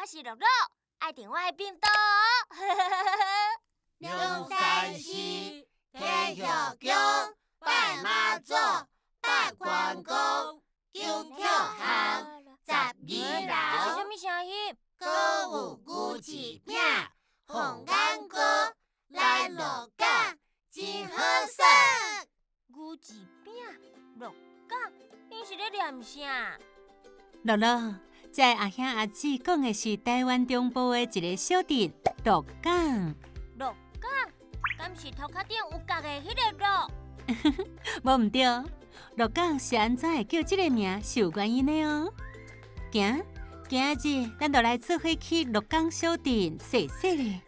是樂樂，愛訂我的頻道。龍山寺、天后宮、拜媽祖、拜關公、九曲巷、十二這是樓，啥物聲音？閣有牛舌餅、鳳眼糕，來鹿港真好耍。牛舌餅、鹿港，𪜶是咧念啥？樂樂，這个阿兄阿姊講的是台灣中部的一个小鎮鹿港。鹿港，敢是塗跤頂有角的彼个鹿？無毋對，鹿港是按怎會叫這个名是有原因的哦。行，今仔日咱就來做伙去鹿港小鎮踅踅咧。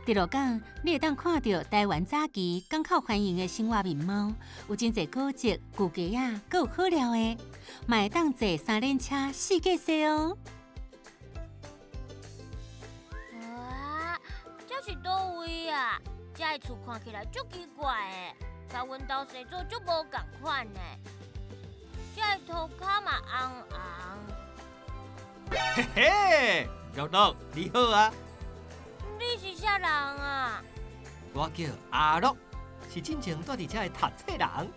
佇鹿港，你會當看著台灣早期港口繁榮的生活面貌，有真濟古蹟、舊街仔，閣有好料的，嘛會當坐三輪車四界踅哦。哇，這是佗位啊？這个厝看起來足奇怪的，佮阮兜生做足無仝款的。這个塗跤嘛紅紅。嘿嘿，樂樂你好啊！你是啥人啊？我叫阿樂，是進前蹛佇遮的讀冊人。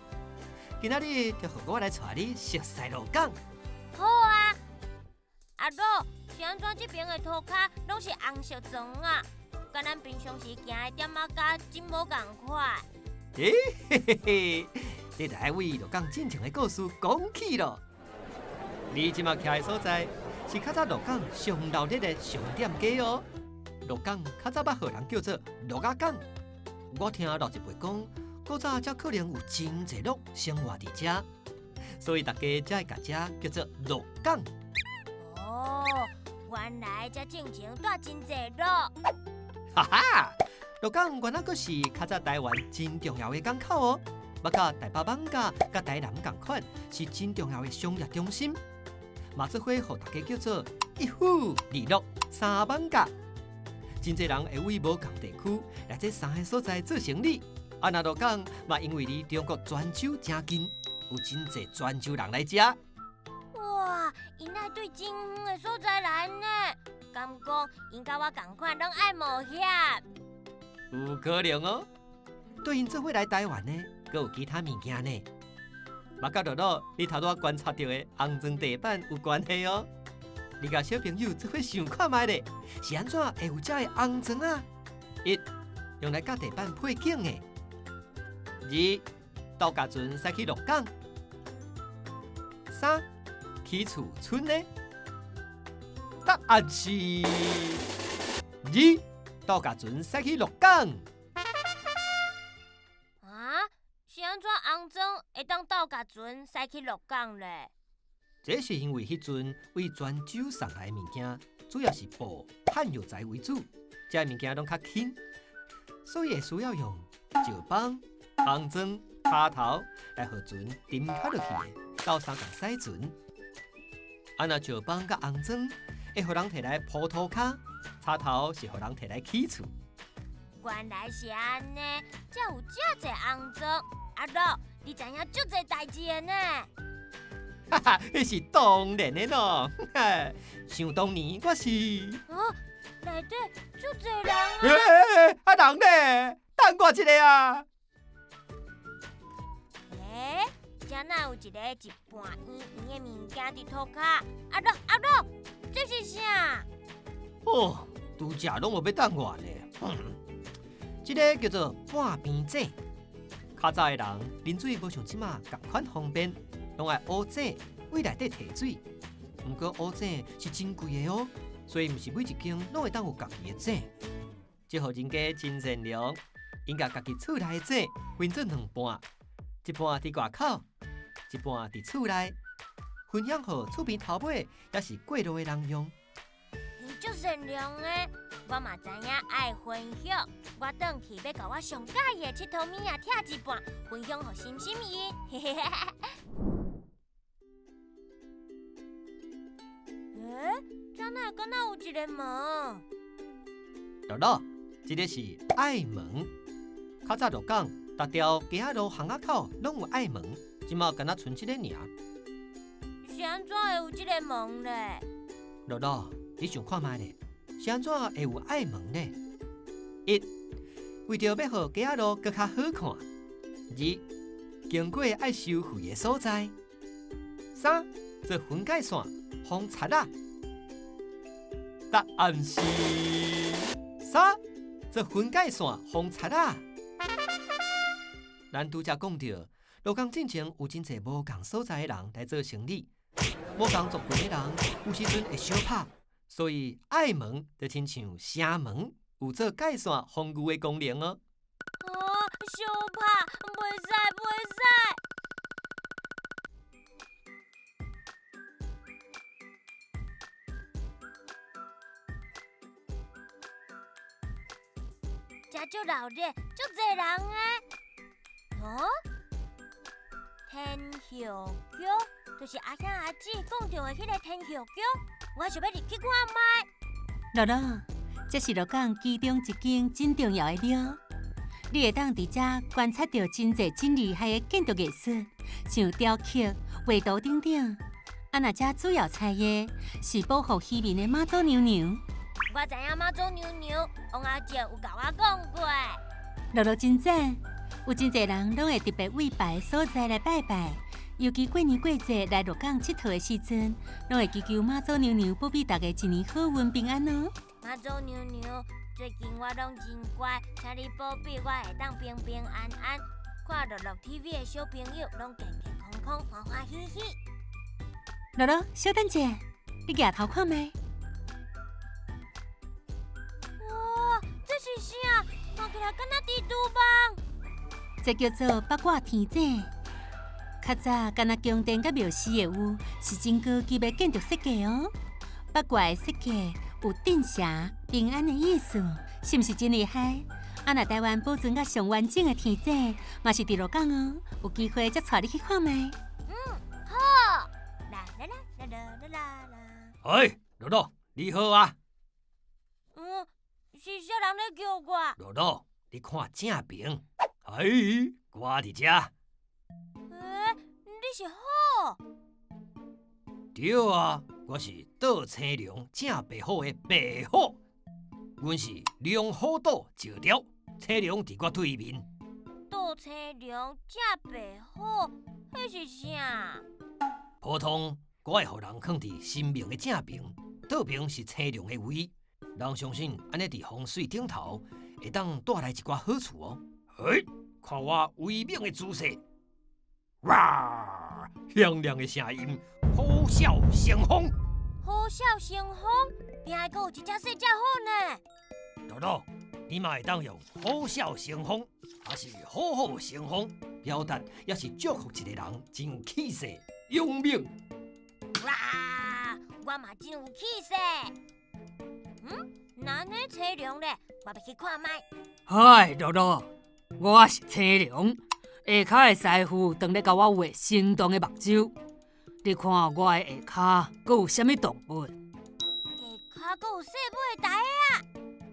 今仔日就予我來帶你熟似鹿港。好啊，阿樂，是按怎這爿的塗跤攏是紅色磚啊？佮咱平常時行的店仔跤真無仝款。欸嘿嘿嘿，這就愛為鹿港進前的故事講起咯。你這馬徛的所在，是較早鹿港上熱鬧的商店街哦。鹿港較早捌予人叫做鹿仔港。我聽老一輩講，古早遮可能有真濟鹿生活佇遮，所以大家才會共遮叫做鹿港。哦，原來遮進前蹛真濟鹿。哈哈，鹿港原來閣是較早台灣真重要的港口哦，捌佮台北艋舺佮台南仝款，是真重要的商業中心。嘛做伙予大家叫做一府二鹿三艋舺。真濟人會為無仝地區來這三个所在做生理。啊，若鹿港嘛，因為離中國泉州誠近，有真濟泉州人來遮。哇，𪜶愛對真遠的所在來呢？敢講𪜶佮我仝款，攏愛冒險？有可能哦。對𪜶做伙來台灣的，閣有其他物件呢。嘛，佮樂樂，你頭拄仔觀察著的紅磚地板有關係哦。你佮小朋友做伙想看覓咧，是按怎會有這个紅磚啊？一，用來佮地板配景的；二，度假船駛去鹿港；三，起厝村的。答案是二，度假船駛去鹿港。啊？是按怎紅磚會當度假船駛去鹿港咧？這是因為彼陣為泉州送來的物件，主要是布和藥材為主，這个物件攏較輕，所以會需要用石枋、紅磚、跤頭來予船沉較落去的，鬥相共駛船。啊，若石枋佮紅磚會予人提來鋪塗跤，跤頭是予人提來起厝。原來是按呢，才有遮濟紅磚。阿樂，你知影足濟代誌的呢？哈哈，彼是當然的咯。想當年我是，哦，內底足濟人啊！欸，啊人咧？等我一下啊！欸，遮哪有一个一半圓圓的物件佇塗跤？阿樂阿樂，這是啥？哦，拄才攏無欲等我呢。這个叫做半邊井。較早的人啉水無像這馬仝款方便，攏愛烏井對內底提水。毋過烏井是真貴的哦，所以毋是每一間攏會當有家己的井。這戶人家真善良，𪜶共家己厝內的井分做兩半，一半佇外口，一半佇厝內，分享予厝邊頭尾抑是過路的人用。𪜶足善良的，我嘛知影愛分享。我轉去欲共我上佮意的𨑨迌物仔拆一半，分享予心心𪜶。嘿嘿嘿嘿。欸，遮哪會敢若有一個門？樂樂，這个是隘門。較早鹿港，逐條街仔路巷仔口攏有隘門，這馬敢若賰這个爾。是按怎會有這个門咧？樂樂，你想看覓咧？是按怎會有隘門呢？一，為著欲予街仔路閣較好看；二，經過愛收費的所在；三，做分界線，防賊仔。答案是三，做分界線，防賊仔。咱拄才講著，鹿港進前有真濟無仝所在的人來做生理，無仝族群的人有時陣會相拍，所以隘門就親像城門，有做界線防禦的功能哦。哦，相拍，袂使，袂使。遮足热鬧，足濟人的。哦，天后宮就是阿兄阿姊講著的彼个天后宮，我想欲入去看覓。樂樂，這是鹿港其中一間真重要的廟，你會當佇遮觀察著真濟真厲害的建築藝術，像雕刻、畫圖等等。啊，若遮主要採的是保護漁民的媽祖娘娘。我知影媽祖娘娘，王阿姐有共我講過。樂樂真讚，有真濟人攏會特別為拜的所在來拜拜，尤其過年過節來鹿港𨑨迌的時陣，攏會祈求媽祖娘娘保庇大家一年好運平安哦。媽祖娘娘，最近我攏真乖，請你保庇我會當平平安安。看樂樂 TV 的小朋友攏健健康康、歡歡喜喜。樂樂，小等一下，你舉頭看覓？哇，這是啥？看起來敢若蜘蛛網。這叫做八卦天井。較早敢若宮殿佮廟寺的有，是真高級的建築設計哦。八卦的設計有鎮邪平安的意思，是毋是真厲害？啊，若台灣保存甲上完整的天井，嘛是佇鹿港哦。有機會才帶你去看覓。嗯，好。啦啦啦啦啦啦啦。哎，樂樂，你好啊。嗯，是啥人咧叫我？樂樂，你看正爿。哎，我佇遮。欸，你是虎？對啊，我是倒青龍正白虎的白虎。阮是龍虎鬥石雕，青龍佇我對面。倒青龍正白虎，彼是啥？普通我會予人囥佇神明的正爿，倒爿是青龍的位。人相信按呢佇風水頂頭會當帶來一寡好處哦。嘿，看我威猛的姿勢，哇！響亮的聲音，虎嘯成風。虎嘯成風，邊還閣有一隻細隻虎呢。樂樂，你嘛會當用虎嘯成風，抑是虎虎生風，表達抑是祝福一個人真有氣勢、勇猛。哇！我嘛真有氣勢。嗯，那呢青龍咧，我欲去看覓。嗨，樂樂，我是青龍，下跤的師傅當咧共我畫生動的目睭。你看我的下跤閣有啥物動物？下跤閣有細尾的台仔。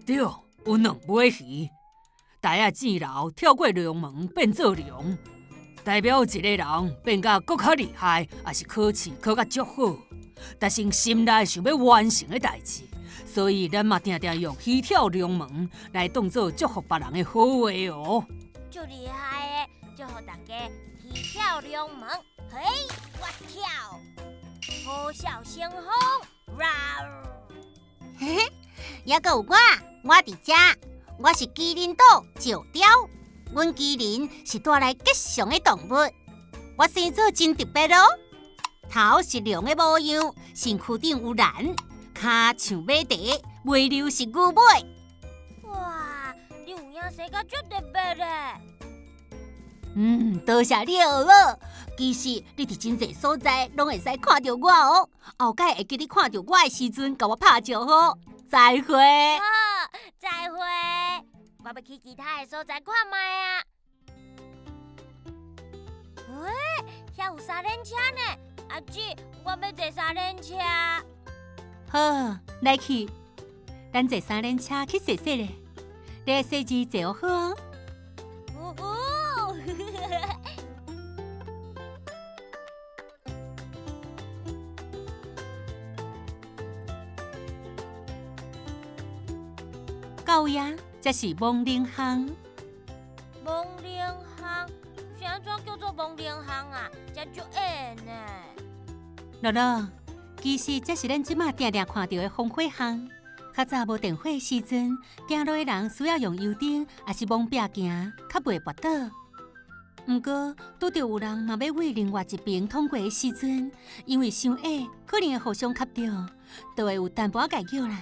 對，有兩尾魚。台仔箭流跳過龍門變做龍，代表一個人變甲閣較厲害，抑是考試考甲足好，達成心內想欲完成的代誌。所以咱嘛定定用魚跳龍門來當做祝福別人的好話哦。足厲害的，祝福大家魚跳龍門，嘿，我跳，虎嘯成風，哇！嘿嘿，猶閣有我，我佇遮，我是麒麟島石雕，阮麒麟是帶來吉祥的動物，我生做真特別哦，頭是龍的模樣，身軀頂有藍。跤像馬蹄，尾溜是牛尾。哇，你有影生甲足特別咧。嗯，多謝你哦。其實你佇真濟所在攏會使看著我哦。後擺會記你看著我的時陣，共我拍招呼。再會。好，再會。我欲去其他的所在看覓啊。喂，遐有三輪車呢。阿姊，我欲坐三輪車。好，來去，咱坐三輪車去踅踅咧。你的細字坐好哦。哦哦。到位啊，這是亡靈巷。亡靈巷是按怎叫做亡靈巷啊？這足矮呢。樂樂，其實這是咱這馬定定看著的烽火巷。較早無電火的時陣，行路的人需要用油燈，抑是摸壁行，較袂跋倒。毋過，拄著有人嘛欲對另外一爿通過的時陣，因為傷矮，可能會互相磕著，就會有淡薄仔礙腳啦。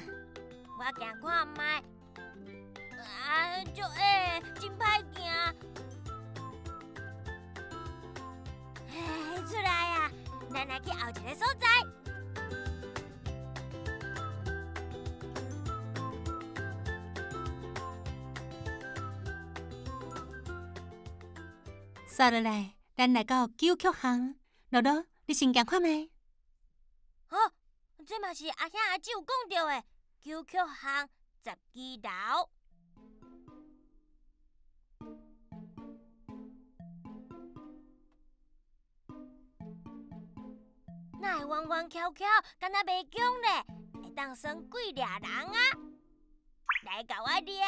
我行看覓，啊，足矮，真歹行。出來啊！咱來去後一个所在。煞落來，咱來到九曲巷。樂樂，你先行看覓。哦，這嘛是阿兄阿姊有講著的九曲巷十二樓。哪會彎彎翹翹，敢若迷宮咧？會當耍鬼掠人啊！來共我掠！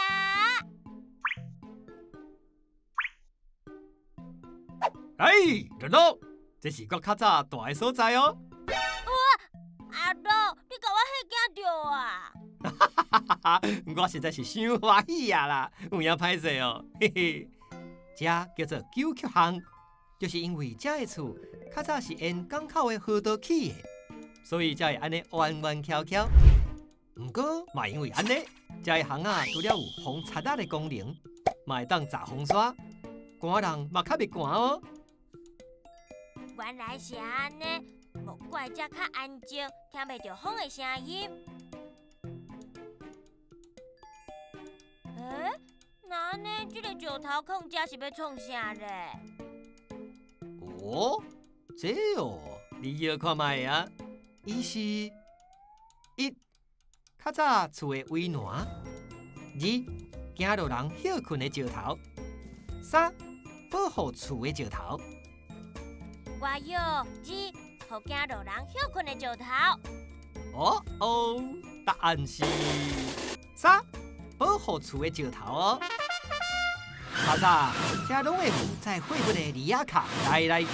哎，樂樂，這是我較早蹛的所在哦。哇，阿樂，你共我嚇驚著啊！我實在是傷歡喜啊啦，有影歹勢哦，嘿嘿。這叫做九曲巷，就是因為這的厝較早是沿港口的河道起的，所以才會按呢彎彎翹翹。毋過嘛因為按呢，這的巷仔除了有防賊仔的功能，嘛會當閘風沙，寒人嘛較袂寒哦。原來是按呢，莫怪這較安靜，聽袂著風的聲音。欸，那按呢，這个石頭囥這是欲創啥咧？哦，這哦，你搖看覓啊？伊是一較早厝的圍欄，二驚路人歇睏的石頭，三保護厝的石頭。我搖二，予驚路人歇睏的石頭。哦哦，答案是三，保護厝的石頭哦。較早，遮攏會有載貨物的犁仔卡來來去去，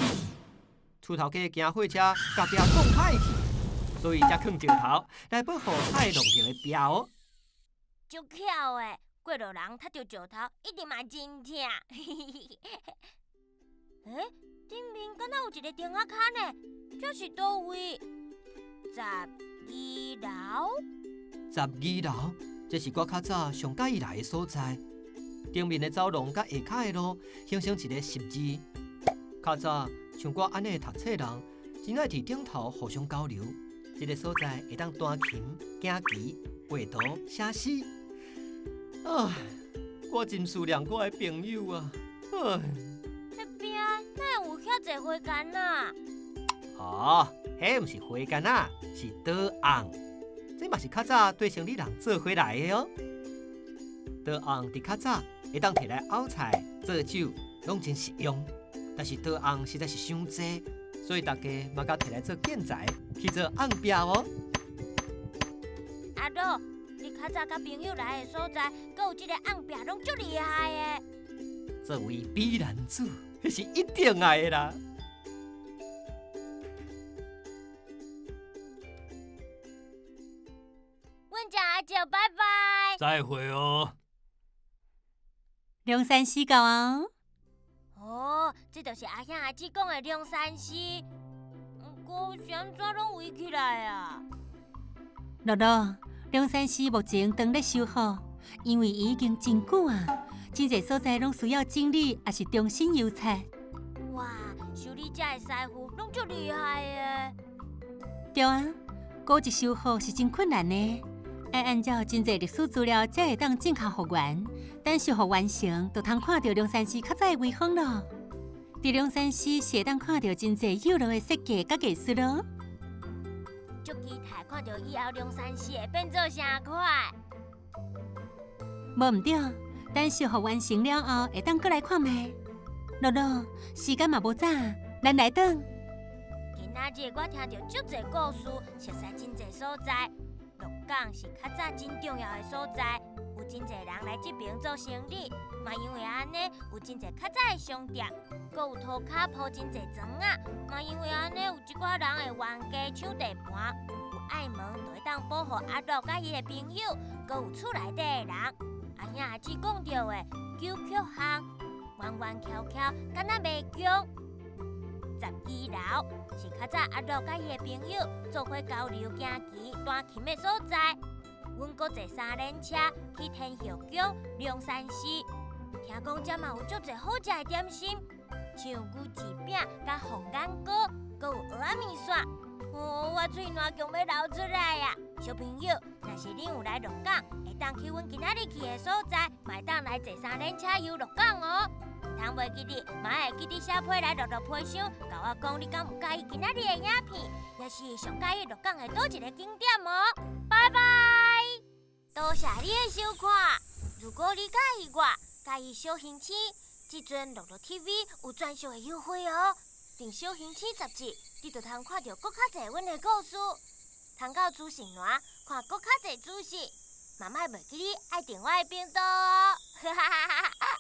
厝頭家驚貨車共壁撞歹去，所以才囥石頭來保護愛弄著的壁哦。足巧的，過路人踢著石頭，一定嘛真疼。欸，頂面敢若有一个釘仔跤呢？這是佗位？十二樓。十二樓，這是我較早上佮意來的所在。頂面的走廊佮下跤的路形成一个十字。較早像我按呢讀冊人，真愛佇頂頭互相交流。這个所在會當彈琴、行棋、畫圖、寫詩。唉，我真思念我的朋友啊！唉。彼邊哪會有遐濟花矸啊？哦，彼毋是花矸啊，是桌甕。這嘛是較早對生理人做伙來的哦。桌甕佇較早會當提來漚菜、做酒，攏真實用。但是桌甕實在是傷濟，所以大家嘛共提來做建材，去做甕壁哦。阿樂，你較早佮朋友來的所在，閣有這个甕壁，攏足厲害的。作為美男子，彼是一定愛的啦。阮家阿舅，拜拜。再會哦。龍山寺到哦。哦，這就是阿兄阿姊講的龍山寺。毋過是按怎攏圍起來啊？樂樂，龍山寺目前當咧修復，因為伊已經真久啊，真濟所在攏需要整理，抑是重新油漆。哇，修理這的師傅攏足厲害的。對啊，古蹟修復是真困難的。愛按照真濟歷史資料，才會當正確復原。等修復完成，就通看著龍山寺較早的威風囉。佇龍山寺是會當看著真濟幼樓的設計佮藝術囉。足期待看著以後龍山寺會變做啥款。無毋對，等修復完成了後，會當閣來看覓。樂樂，時間嘛無早，咱來轉。今仔日我聽著足濟故事，熟悉真濟所在。鹿港是較早真重要的所在，有真濟人來這爿做生意，嘛因為按呢有真濟較早的商店，閣有塗跤鋪真濟庄仔，嘛因為按呢有一寡人會冤家搶地盤，有愛門就會當保護阿樂佮伊的朋友，閣有厝內底的人。阿兄阿姊講著的九曲巷，彎彎曲曲，敢若迷宮。12樓是較早阿樂佮伊的朋友做伙交流行棋、彈琴的所在。阮閣坐三輪車去天后宮龍山寺，聽講遮嘛有足濟好食的點心，像牛舌餅佮鳳眼糕，閣有蚵仔麵線。哦，我喙瀾強欲流出來啊！小朋友，若是恁有來鹿港，會當去阮今仔日去的所在，嘛會當來坐三輪車遊鹿港哦。毋通袂記得，嘛會記得寫批來樂樂批箱，共我講你敢有佮意今仔日的影片，抑是上佮意鹿港的佗一个景點哦。拜拜，多謝你的收看。如果你佮意我，佮意小星星，這陣樂樂 TV 有專屬的優惠哦。訂小星星雜誌，你就通看著閣較濟阮的故事，通到資訊欄看閣較濟資訊。嘛莫袂記得愛訂我的頻道哦。哈哈哈哈。